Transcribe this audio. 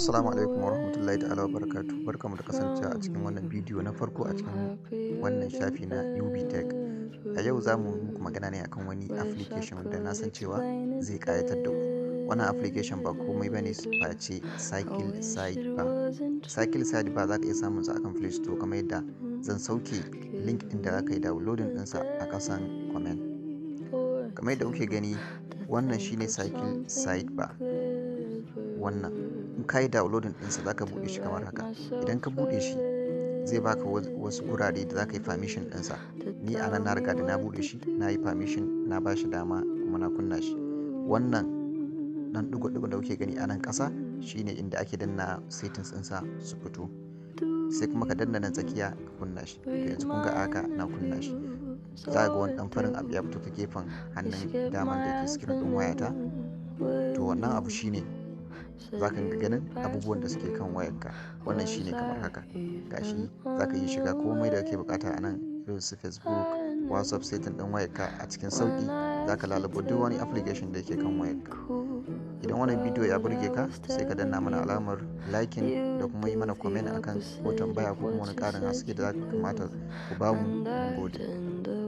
Assalamu alaikum warahmatullahi ta'ala wabarakatuh. Barkanmu da kasancewa a cikin wannan bidiyo na farko a cikin wannan shafi na UB Tech. A yau za mu muku magana ne akan wani application wanda na san cewa zai ƙayatar da ku. Wannan application ba komai ba ne face Cycle Sidebar. Cycle Sidebar za ka iya samun sa akan Play Store, kamar yadda zan sauke link ɗin da za ka yi downloading ɗinsa a ƙasan comment. Kamar yadda kuke gani, wannan shine Cycle Sidebar. Wannan in ka yi downloading ɗinsa, za ka buɗe shi kamar haka. Idan ka buɗe shi, zai baka wasu gurare da za ka yi permission ɗinsa. Ni a nan na riga da na buɗe shi, na yi permission, na ba shi dama kuma na kunna shi. Wannan ɗan ɗigo-ɗigo da kuke gani a nan ƙasa shine inda ake danna settings ɗinsa su fito. Sai kuma ka danna nan tsakiya ka kunna shi. To, yanzu kun ga haka na kunna shi. Za ga wani ɗan farin abu ya fito ta gefen hannun daman da ke screen ɗin wayata. To, wannan abu shine za ka ga ganin abubuwan da suke kan wayarka. Wannan shine kamar haka. Gashi za ka iya shiga komai da kake bukata a nan, irin su Facebook, WhatsApp, setting ɗin wayarka. A cikin sauƙi za ka lalubo duk wani application da yake kan wayarka. Idan wannan bidiyo ya burge ka, sai ka danna mana alamar liking da kuma yi mana comment akan ko tambaya ko kuma wani ƙarin haske da za ka kamata ku bamu. Mun gode.